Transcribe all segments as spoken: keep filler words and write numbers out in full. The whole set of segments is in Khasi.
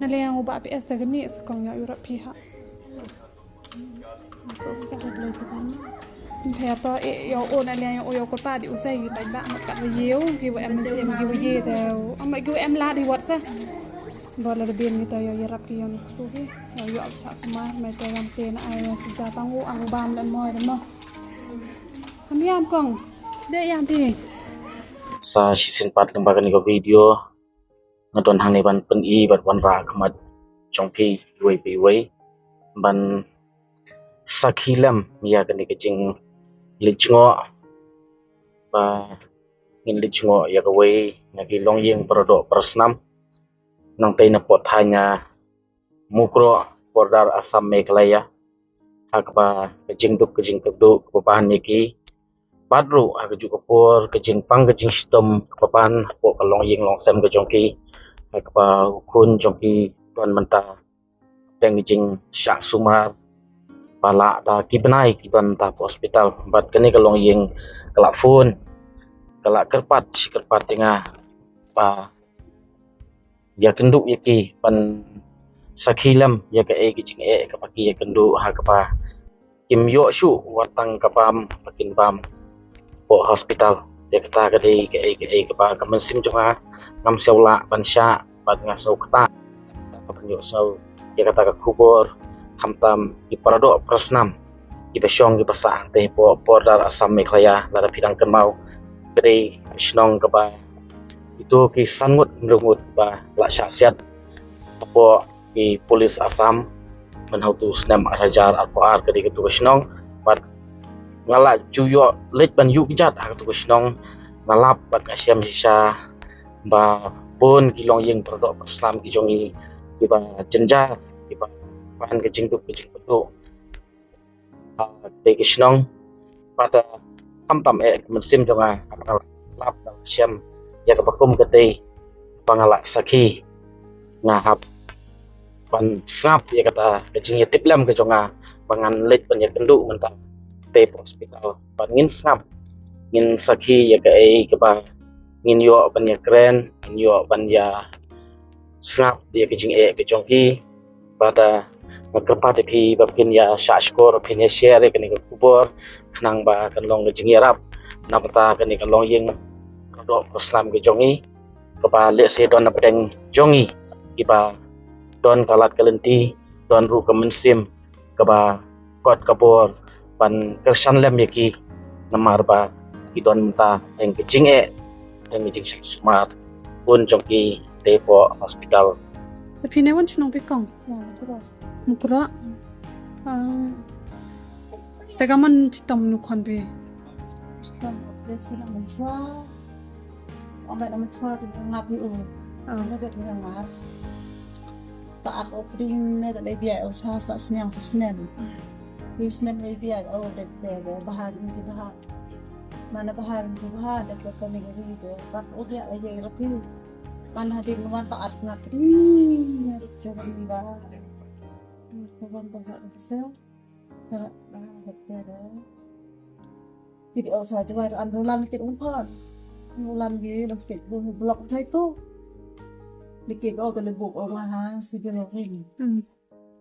Na liang u Bah P S ta kani sa kong ïa u rap phi ha. Phi to e ïa u na liang ïa u ïa u kyrpad ïa u sei bad ba mat kat ïa u ki wa em ki wa ye ta. Am ki wa em la di wat sa. Ba la da bin ki ta ïa u rap ki ïa u su ki. Ïa u ïa cha sumar mai ta wan te na ai sa ja tang u ang bam le mo de mo. Kam ïam kong. De ïam phi. Sa shisien pat lyngba kane ka video nga don hangne ban pyni bad wanrah ha khmat jong phi iwei pa iwei ban sakhi lem ïa kane ka jingleit jngoh ba ngin leit jngoh ïa kawei na ki longïing para doh para snam nangtei na poh thaiñ Mukroh, border Assam Meghalaya, ha kaba ka jingduk ka jingkyrduh kaba ban ïa ki bad ruh ha kajuh ka por ka jingpang ka jingshitom kaba ban hapoh ka longïing longsem ka jong ki, ha kaba u khun jong ki don mynta dang ka jingshah sumar ba la da ki bnai ki don ta hapoh hospital. Bad kane ka longïing ka la phone, ka la kyrpad shi kyrpad ïa nga ba ïa kynduh ïa ki ban sakhi lem ïa kaei ka jingeh kaba ki ïa kynduh ha kaba kim ïoh shuh wat tang ka bam ba kin bam hapoh hospital. Ïa kata ka dei kaei kaei kaba ka mynsiem jong nga ngam siew lah ban shah bad nga siew ktah ban ïoh siew ïa kata ka khubor khamtam ki para doh para snam kiba shong kiba sah hangtei hapoh border Assam Meghalaya. Lada phi dang kynmaw ka dei ka shnong kaba ito ki san ngut hynriew ngut ba la shah siat hapoh ki police Assam mynhaw tu snem ar hajar arphew ar ka dei katu ka shnong. Bad nga la ju ïoh leit ban ïuh kjat ha katu ka shnong, nga lap bad nga shem shisha ba bun ki longïing para doh para snam ki jong i kiba jynjar kiba ban ka jingduk ka jingpynduh ha kata ka shnong. Bad khamtam eh ka mynsiem jong nga haba nga lap da shem ïa kaba kum katei ba nga la sakhi, nga hap ban sngap ïa kata ka jingïatiplem ka jong nga ba ngan leit ban ïakynduh mynta te pa hospital. Bad ngin sngap, ngin sakhi ïa kaei kaba ngin ïoh ban ïakren, ngin ïoh ban ïa sngap ïa ka jingeh ka jong ki. Bad nga kyrpad ïa phi ba phin ïa shah shkor, phin ïa share ïa kane ka khubor khnang ba kan long ka jingïarap na bynta kane ka longïing para doh para snam ka jong i kaba lehse don na pdeng jong i kiba don ka lad ka lynti, don ruh ka mynsiem kaba kot ka bor ban kyrshan lem ïa ki namar ba ki don mynta dang ka jingeh dang ka jingshah sumar bun jong ki te pa hospital. Te phi ne wan shnong phi kong? Mukroh. Ah. Te ka mon chitom nu khon phi. Ong ba na mynta tu nga phi u. Ah. Nga bet nga ngar. Ta at opring ne ta dei biai o sa sa snem sa snem. Pi snem dei biai o dei te dei bahar ni si bahar. Mana bahar ni si bahar dei ke sa ni ri dei. Bat o biai ai dei rapi. Mana dei nuan ta at nga pring ne dei ke ni ba. Ko ban ta sa sa. Tara, ah, betul dah. Video sa jawai an rulan kit umpan. Rulan di basket bu blok jai tu. Dikit oh kali buk oh maha sibil ring. Hmm.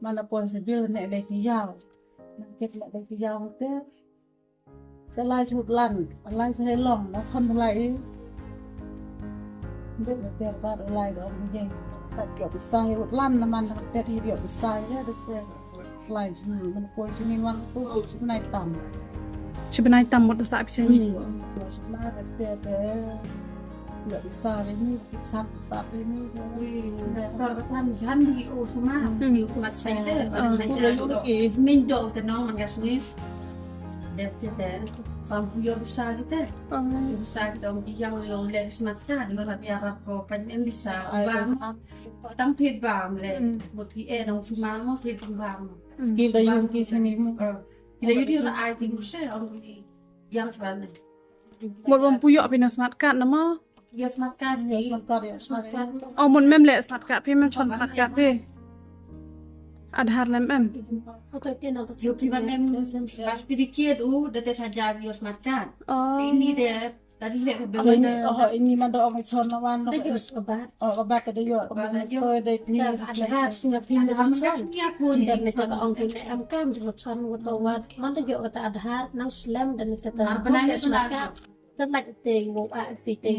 Mana pun sibil nek dai kiyau. Nek dai kiyau te. Te lai chut lan, lai sa helong, na khon lai. Ndik na ter bar lai dong jeng. Kat kio bisa hut lan na man ter kio bisa ya de ter. Lai jing man ko jing wan ko jing nai tam. Chi bnai tam mut sa pi chani. Sma de ter de. Kio bisa re ni, bisa tak re ni. Tor san jan di o sma. Di o sma sai de. Min do te nong man gas ni. Dep te te. Bang pu yo bisa kita. Yo bisa kita om yang yo le smat ka. Yo la biar ko pan em bisa. Bang. Tang thit bam le. Mut ki e nong suma mo thit bam. Ki la yung ki sini mo. Ki la yung di ra ai ki mo se om ki yang sma ne. Mut bang pu yo pina smat ka nama. Yo smat ka ni. Yo smat ka, yo smat ka. Oh, mut mem le smat ka phi, mem chon smat ka phi. Aadhaar lem em. Yo phi ban em certificate u de te saja yo smat ka. Oh. Ini de Ini, oh, ini ma da ong i chon na wan. Da ïoh sngewbha. Oh, ka ba ka da ïoh. Ka ba da ïoh. So da ni. Da Aadhaar sngewbha. Da ni ta ong ki ne am kam da chon wa ta wat. Man da ïoh ka ta Aadhaar nang slem da ni ta ta. Mar bnai ni sngewbha. Ta lak te wo a te te.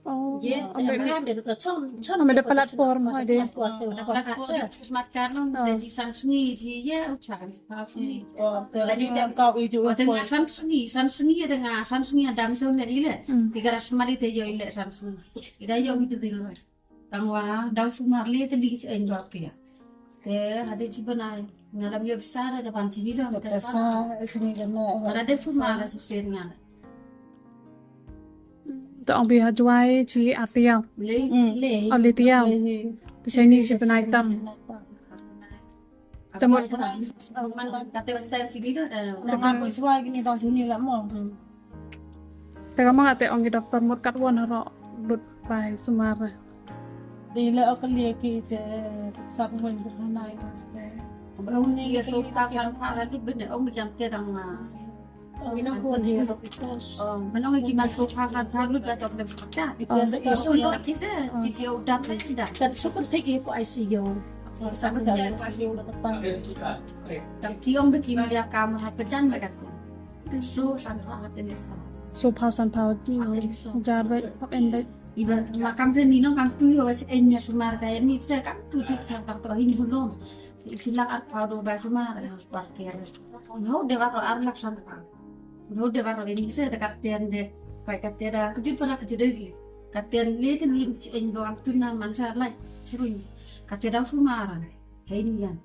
Oh, ye, am kam da ta chon chon. Am da platform ha de. Platform te da ka. Smart card no da ji Samsung ni ye u chance. Samsung. Oh, te lagi dem kau iju. Oh, te nga Samsung, Samsung ya, te nga Samsung ya dam so le ile. Tiga ras mali te yo ile Samsung. Ida yo gitu dil. Tang wa dau sumar le te ligi chen jwa pia. Te hade ji bnai. Nga dam yo besar ada ban sini dong. Pesa sini kena. Ada de sumar la susen nga. Ta ong bi ha Jwai chi Atia. Le, le. Oh, le Tia. Te Chinese ji bnai tam. Te mut. Man kate wasta sini do. Nang ko swa gini dong sini la mo. Te ka ma te ong ki doktor mut kat won ro lut bai sumar. Di le ok li ki te sap mo ni na i wasta. Bro ni ya so ka kan pa lut bene ong jam te dang. Minong kuan hi ro pitas. Minong ki man so ka kan pa lut ba tok dem ka. Ito so lo ki se ki dio dam le da. Kan so kan te ki ko I C U. Sa ka ya ko I C U. Tam ki ong be ki media kam ha ka jan ba ka. Su san pha ha te ni sa. Su pha san pha. Jar ba hap en ba. Iba ma kam te ni no kam tu yo se en ya sumar ka ni se kam tu ti ta ta to hin bulong. Isi lak at pau do ba sumar ha parkir. Nau de baro ar lak san pau. Nau de baro ini se de katen de. Pai katen da kejut pada kejut de. Katen le te ni ci en do am tuna man sa lai. Serun. Katen da sumar. Hei ni yan.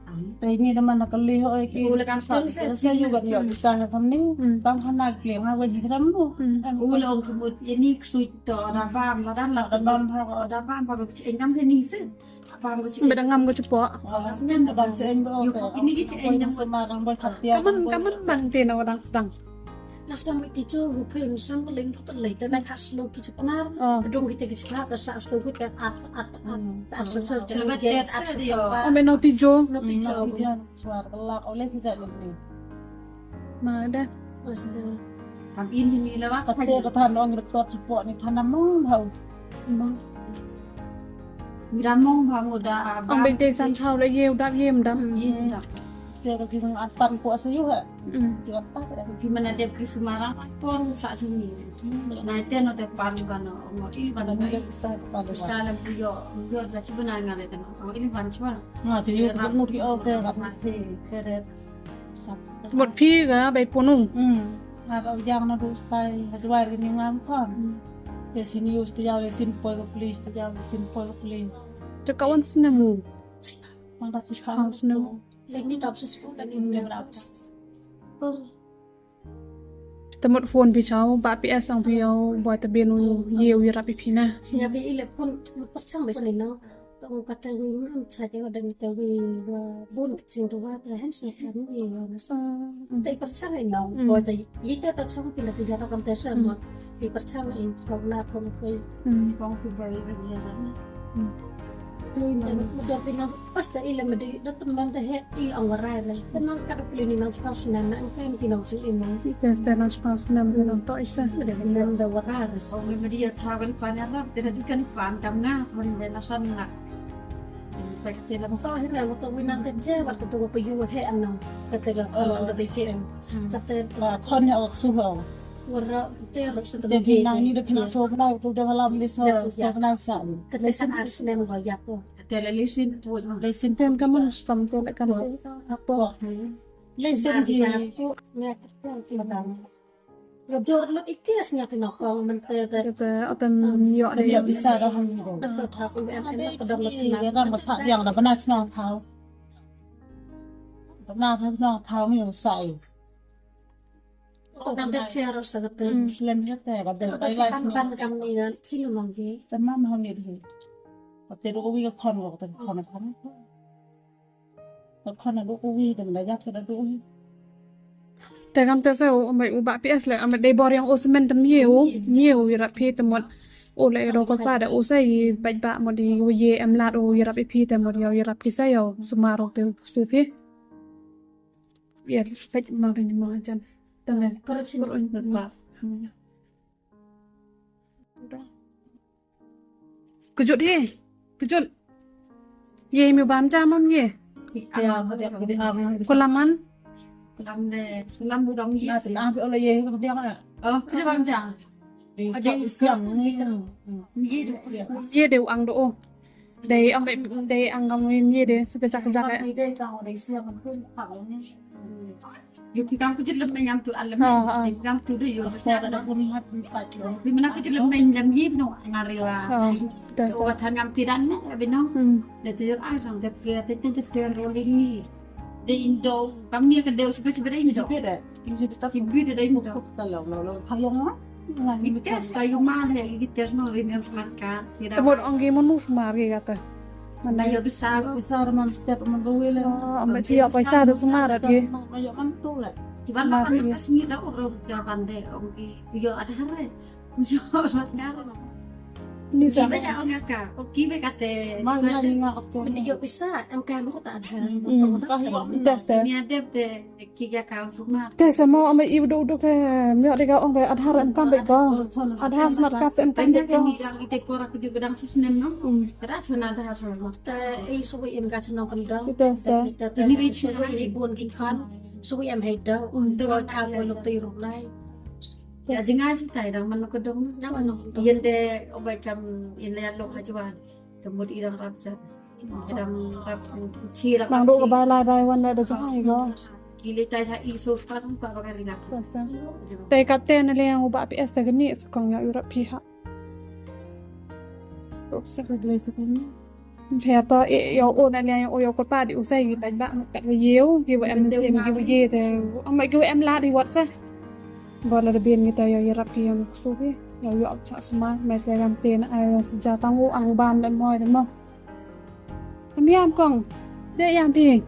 Am. Te ini de mana kali ho ki. Ule kam sa sa yu gan yo di sa kam ni. Tam hana kli nga wen hidram bu. Ule ong kemut ini ksui to da bam la dan la da bam ha da bam ha ci en kam ni se. Bang ko ci. Beda ngam ko cepo. Nyan da ban ci eng ba. Yo ko kini ki ci eng da. Sembarang ba khatiar. Kaman kaman man te na wadang sedang. Nas da mai ti cho gu phe nusang ko leng ko lei te na khas lo ki cepnar. Bedong kita ki cepnar da sa sto gu te at at at. At sa sa celebet at sa sa. Oh, meno ti jo. No ti jo. Suar kelak oleh kita ni. Ma da. Master. Kam in ni la wa ka te ka than ong record support ni than mong bhau. Mong. Mira mong bhau da. Ong bete san thau la ye u dap ye mdap. Ye mdap. Te ka jing an pan ko sa yu ha. Jing an pan. Ki mana dep ki sumarang por sa sini. Na te no te pan ba no ngo i ba no. Sa pa do sa la yo yo da ci bena ngale te no. Ngo i ban chwa. Ma ci yu ko mu ki o te ka ma te te. Mut phi ga bai punu. Hmm. Nga ba yang na du stai ha Jwai ni ngam kon. Te sini us te ya le sin poi ko plis te ya le sin poi ko plis. Te ka wan snem mu. Mang da tu ha snem. Leng ni dap su sku dan ni ngi rap. Te mut phone phi chau ba P S ang phi yau ba te ben u ye u rap phi na. Snya bi ile phone mut perchang be sini no. Tong kata wi mun cha te wa dang te wi wa bun kching ruwa te han sa kan wi wa na sa. Te perchang ai nau. Ko te yi te ta chong pila tu jara kam te sa mo. Te perchang ai ko na ko ko. Ko ku ba wi ya na. Te mo do pina pas te ile me de do tum ban te he i ang wa rai ne. Te nang ka do pili ni nang chpa sna na ang kan ki nang chi i mo. Te te nang chpa sna mo nang to isa. De nang da wa rai. Ko me me dia tha ban pa na ra te da kan pan kam nga ban be na san na. Pek te lam to he na to wi nang te je wa to wa pe yu he an nang. Ka te ga khon ka be ke em. Ka te ba khon ya ok su ho. Wa ra te ro sa te Te ke. Pina ni de pina so na tu de lam de so so na sa. Ka te sa ar snem wa ya ko. Te le lisin tu. Lisin ten ka mun kam te le kam te. Apo. Lisin ki. Ko sne ka te. Nga jor lut iti as nya pina kong men te te. Te te otem yo de. Yo bisa ka hong. Te te ta ku em em ka dong lut sna. Ye dang ba sa yang da bana sna thau. Bana thau sna thau mi sa i. Ko ka dek sia ro sa ka te. Lem ka te ka dek. Ko te pan pan kam ni na chi lu nong ki. Te mam hong ni de. Ko te ru wi ka khon ko te khon khon. Ka khon a duk uwi te meda yak te da duk uwi. Te kam te sa u mai u ba P S le am dei bor yang u semen te mie u mie u ira phi te mot. U le ro ko pa da u sa i baj ba mot i u ye em lat u ira phi te mot ya u ira phi sa ya u sumar u te su phi. Ya baj ma ri ni ma jan. Te le. Koro chin. Koro chin ba. Kejut hi. Kejut. Ye mi bam jam am ye. Ko lam man. Ko lam de, ko lam bu dong ye. Oh, ko bam jam. Ye de u ang do. Dei ang be, dei ang gam ye de. Sa kejak kejak. Yo ki kam ku jilem me nyam tu alem. Ha, ha. Kam tu de yo. Bi mana ku jilem me nyam yi no ngari wa. Ha, dah. Wa than ngam tidan ne bino. Hmm. De tu a sang de pe te te te te rolling ni. De indo kam ni ka de suka suka de indo. Suka de. Suka de indo. Kalau lo lo kalau ma. Ite sta yu ma le ite no vi mi smarka. Te mut ong ki manu sumar ki kata. Mana yo besar. Besar mam step mam gawil. Oh, am chi yo paisa da sumar ki. Ma yo mam tu le. Kiban ma kan kasni da orang jaban de ong ki yo ada hare. Yo smarka. Ni sa. Kiba ya ong ka. Oki be kate. Ma ni ngak tu. Yo bisa em ka mo ta ada. Hmm. Tes te. Ni ada te. Ki ya ka sumar. Te samo ame i udo udo ke myo de ka ong ke Aadhaar em kam be ko. Aadhaar Smart Card em kam be ko. Ni yang ite por aku juga dang sisnem no. Hmm. Tera sana Aadhaar Smart. Te i suwi em ka chano kendo. Te te. Ini wei suwi i bun ki khan. Suwi em hei do. Hmm. Te wa tha ko lok tui ruk lai. Ya jinga si tai dang man ko dong. Dang man ko dong. Yen de obai kam in le lok ha juan. Te mut i dang rap jan. I dang rap chi rap. Nang do ka bai lai bai wan da da jai ko. Ki le tai sa i so spa dang pa ba ka ri na. Te ka te na le yang u ba P S te ka ni sa kong ya u rap phi ha. To sa ka dre sa ka ni. Phi ha to e yo o na le yang o yo ko pa di u sai ki bai ba ka ye u ki wa em ki wa ye te. Ama ki wa em la di wat sa. Ba la da bien ngi ta yo i rap ki yam su ki. Yo yo ap cha sma me te gam te na ai sa ja tang u ang ban le moi de mo. Am yam kong. De yam phi.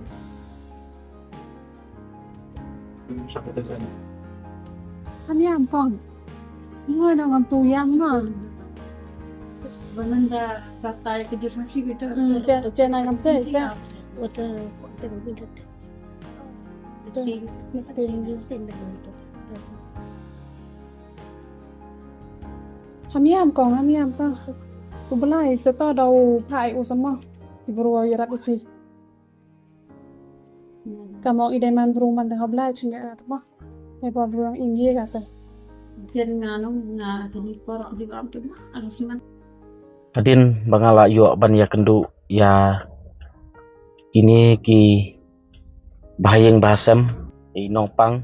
Am yam kong. Moi na ngam tu yam ma. Bananda batai ke jus masi kita. Hmm, te te na ngam te te. Wata te ngam te. Ham yam kong, ham yam ta. U Blai sa ta da u phai u sa ma. Ki bru wa yarap iti. Ka mong i dei man bru man te ha Blai ching ya ta ma. Te ba bru ang ing ye ka ta. Ken nga nong nga kini por di ram tu ma. Alu siman. Hadien ba nga la ïoh ban ïakynduh ïa kine ki bahaïing bahasem, i nongpang,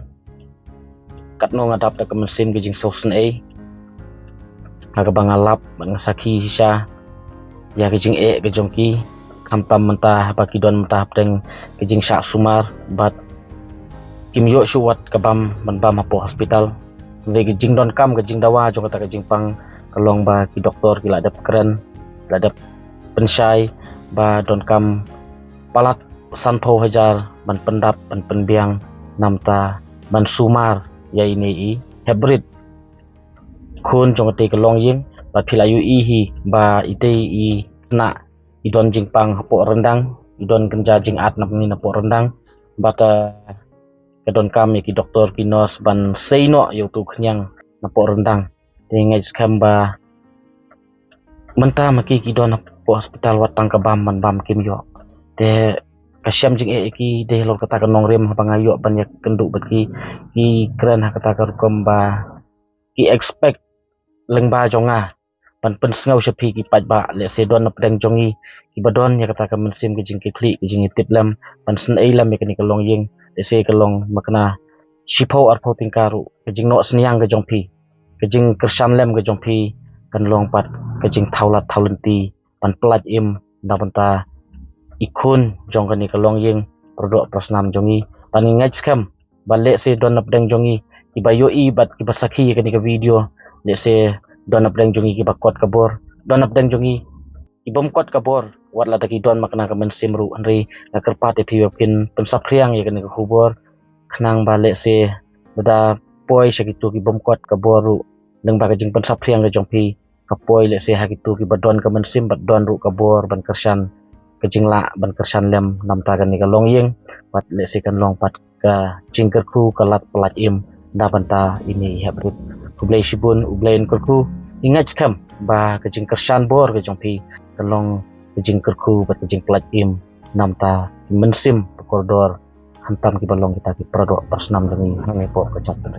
katno nga dap da ka mynsiem ka jingsngewsynei ha kaba nga lap bad nga sakhi shisha ïa ka jingeh ka jong ki, khamtam mynta haba ki don mynta hapdeng ka jingshah sumar bad kim ïoh shuh wat ka bam ban bam hapoh hospital. Hynrei ka jingdonkam ka jingdawa jong kata ka jingpang ka long ba ki doktor ki la dep kren, ki la dep pynshai ba donkam palat sanphew hajar ban pyndap ban pynbiang namta ban sumar ïa ine i hep rit khun jong katei ka longïing. Bad phi la ïohi hi ba itei i khynnah i don jingpang hapoh ryndang, i don kynja jingat napni napoh ryndang. Bad, eh, ka donkam ïa ki doktor ki nurse ban sei noh ïa utu khñiang napoh ryndang. Te nga ngeit skhem ba mynta ma ki ki don hapoh hospital wat tang ka bam ban bam kim ïoh. Te ka shem jingeh ïa ki dei halor kata ka nongrim haba nga ïoh ban ïakynduh bad ki, ki kren ha kata ka rukom ba ki expect lyngba jong nga ban pynsngew sha phi ki paidbah, lehse don napdeng jong ngi kiba don ïa kata ka mynsiem ka jingkitkhlieh ka jingïatiplem ban synei lem ïa kane ka longïing, lehse ka long makna shiphew arphew tyngka ruh ka jingnoh synñiang ka jong phi, ka jingkyrshan lem ka jong phi kan long pat ka jingthaw lad thaw lynti ban pyllait im na bynta i khun jong kane ka longïing para doh para snam jong ngi. Bad ngi ngeit skhem ba lehse don napdeng jong ngi kiba ïohi bad kiba sakhi ïa kane ka video, lehse don napdeng jong ngi kiba kot ka bor, don napdeng jong ngi ki bym kot ka bor, wat lada ki don makna ka mynsiem ruh, hynrei nga kyrpad ïa phi ba phin pynsaphriang ïa kane ka khubor khnang ba lehse lada poi sha kito ki bym kot ka bor ruh, lyngba ka jingpynsaphriang ka jong phi ka poi lehse ha kito kiba don ka mynsiem bad don ruh ka bor ban kyrshan ka jinglah ban kyrshan lem namta kane ka longïing, bad lehse kan long pat ka jingkyrkhu ka lad pyllait im na bynta ine i hep rit. Khublei shibun, U Blei un kyrkhu. Ngi ngeit skhem ba ka jingkyrshan bor ka jong phi ka long ka jingkyrkhu bad ka jingpyllait im namta ki mynsiem ba kordor, khamtam kiba long kita ki paradoh parasnam jong ngi hangne hapoh ka jong